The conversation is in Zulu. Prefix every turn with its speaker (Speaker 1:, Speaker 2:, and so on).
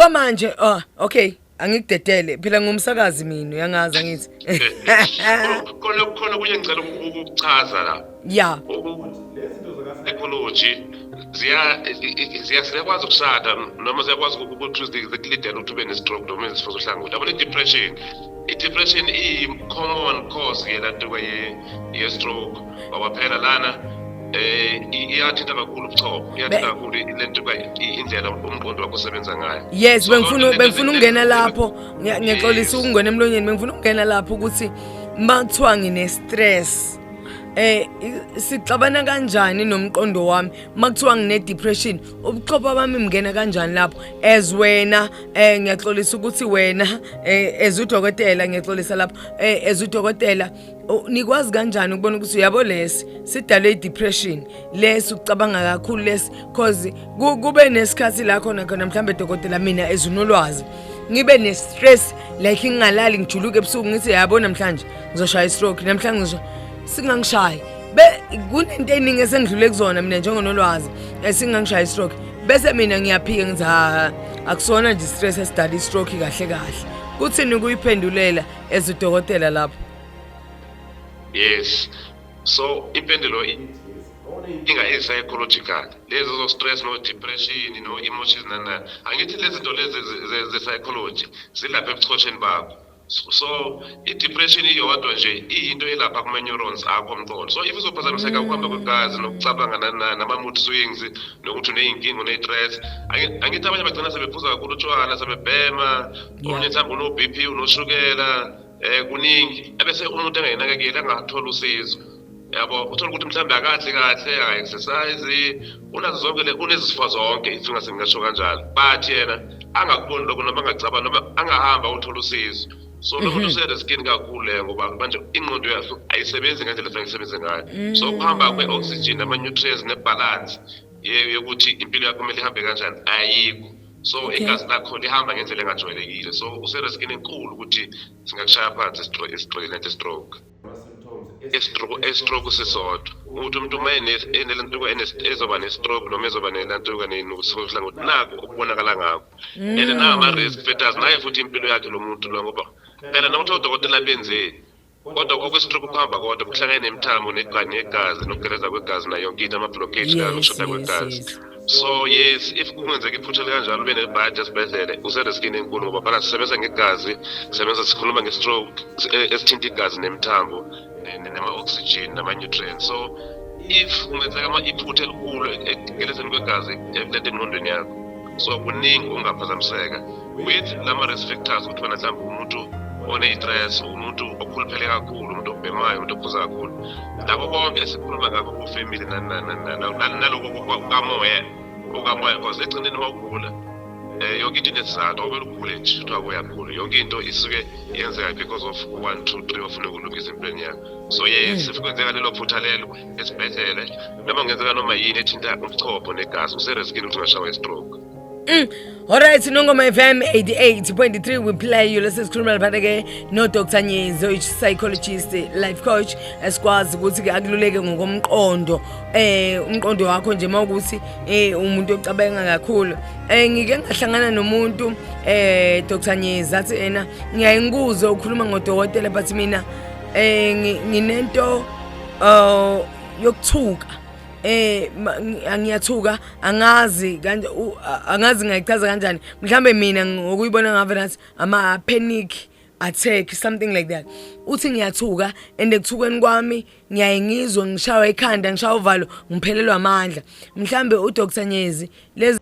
Speaker 1: Okwamanje, oh okay, angikudedele phela, ngumsakazi mina, uyangazi angithi.
Speaker 2: Khona kunye ngicela ukukuchaza la. Psychology ziyakwazi ukushada noma ziyakwazi ukuthi zikulidele ukuthi ube ne-stroke noma izifo zohlangothi. Yabona i-depression iyi-common cause yelantuka ye-stroke, ngoba phela lana iyathinta kakhulu ubuchopho, iyathinta kakhulu lentuka, indlela umqondo wakho osebenza ngayo.
Speaker 1: Yes.
Speaker 2: So,
Speaker 1: Bengifuna bengifuna ukungena lapho. Ngiyaxolisa ukungena emlonyeni. Bengifuna ukungena lapho ukuthi makuthiwa ngine stress, sixabana kanjani nomqondo wami? Makuthiwa ngine depression, ubuchopho bami ngena kanjani lapho? As wena, ngiyaxolisa ukuthi wena, as udokotela, ngiyaxolisa lapho, as udokotela, nikwazi kanjani ukubona ukuthi uyabo lesi sidalwe i-depression, lesi ukucabanga kakhulu, lesi cause kube nesikhathi la khona khona mhlambe, dokotela, mina as unolwazi ngibe ne-stress, like ngingalali, ngijuluke ebusuku, ngithi yabo namhlanje ngizoshaya i-stroke, namhlanje singangishayi be kunento eningi esengidlule kuzona mina njengonolwazi, esingangishaya i-stroke, bese mina ngiyaphika ngithi ha, akusona nje i-stress esidala i-stroke kahle kahle. Kuthini ukuyiphendulela as udokotela lapho?
Speaker 2: Yes, so impendulo inkinga eyi-psychological lezi zo-stress no-depression no-emotions nani, angithi lezi zinto lezi ze-psychology zilapha ebuchosheni bakho. So i-depression iyodwa nje iyinto elapha kuma-neurons akho omqondo. So if uzophazamiseka ukuhamba kwegazi nokucabanga nani nani, nama-mood swings, nokuthi uney'nkinga, une-stress, angithi abanye bagcina sebephuza kakhulu utshwala, sebebhema, omunye mhlawumbe uno-BP, unoshukela, kuningi, ebese umuntu engayinakekeli, angathola usizo, yabo. Uthola ukuthi mhlawumbe akadli kahle, aka-exercise, unazo zonke unezifo zonke, if ngase ngingasho kanjalo, but yena angakuboni lokho noma angacabanga noma angahamba uthola usizo. So lo muntu use-riskini kakhulu leyo, ngoba manje ingqondo yakhe ayisebenzi ngendlela efanele isebenze ngayo. So ukuhamba kwe-oxygen, nama-nutrients, ne-balance yokuthi impilo yakho kumele ihambe kanjani ayikho. So igazi lakho lihamba ngendlela engajwayelekile, so use-riskini enkulu ukuthi singakushaya phansi lento stroke. I-stroke sisodwa ukuthi umuntu uma enelantuka ezoba ne-stroke noma ezoba nelantuka nohlangothi, naku okubonakala ngakho and nama-risk factors naye futhi impilo yakhe lo muntu lo, ngoba phela noma kuthiwa udokotela benzeni, kodwa okwe-stroke kuhamba kodwa kuhlangene nemithambo negazi nokugeleza kwegazi nayo yonke into, ama-blockage nokushoda kwegazi. So yes, if kungenzeka iphutha elikanjalo, ube nebhadi esibhedlele, use-riskini enkulu, ngoba phela sisebenza ngegazi, sisebenza, sikhuluma nge-stroke esithinta igazi nemithambo nama-oxygen nama-nutrients. So if kungenzeka iphutha elikhulu ekugelezeni kwegazi lento engqondweni yakho, so kuningi okungaphazamiseka with lama-risk factors, ukuthi wena mhlawumbe umuntu one-stress, umuntu okhuluphele kakhulu, umuntu obhemayo, umuntu ophuza kakhulu, labo konke esikhuluma ngakho ku-family naloko kukamoya, okamoya, because egcineni uma ugula, yonke into inesizathu. Awubele ugule nje kuthiwa uyagula, yonke into isuke yenzeka because of one, two, three ofuna ukulungisa empilweni yakho. So yes, if kwenzeka lelo phutha lelo esibhedlele noma kungenzeka noma yini ethinta ubuchopho negazi, use-riskini ukuthi ungashawa i-stroke.
Speaker 1: Alright, Nongoma FM 88.3, we play you. Lesi sikhuluma lapha ke no Dr Nyezi, psychologist, life coach, esikwazi ukuthi ke akululeke ngokomqondo. Umqondo wakho nje mawukuthi umuntu ocabanga kakhulu. Ngike ngahlangana nomuntu, Dr Nyezi, athi ena ngiyayinguzwe ukhuluma ngodokotela, but mina nginento yokuthuka, ngiyathuka, angazi kanje, angazi ngayichaza kanjani. Mhlambe mina ngokuyibona ngave nathi ama panic attack, something like that. Uthi ngiyathuka and ekuthukeni kwami ngiyaye ngizwe ngishawa ikhanda, ngishawa uvalo, ngiphelelwa amandla. Mhlambe uDr Nyezi lezi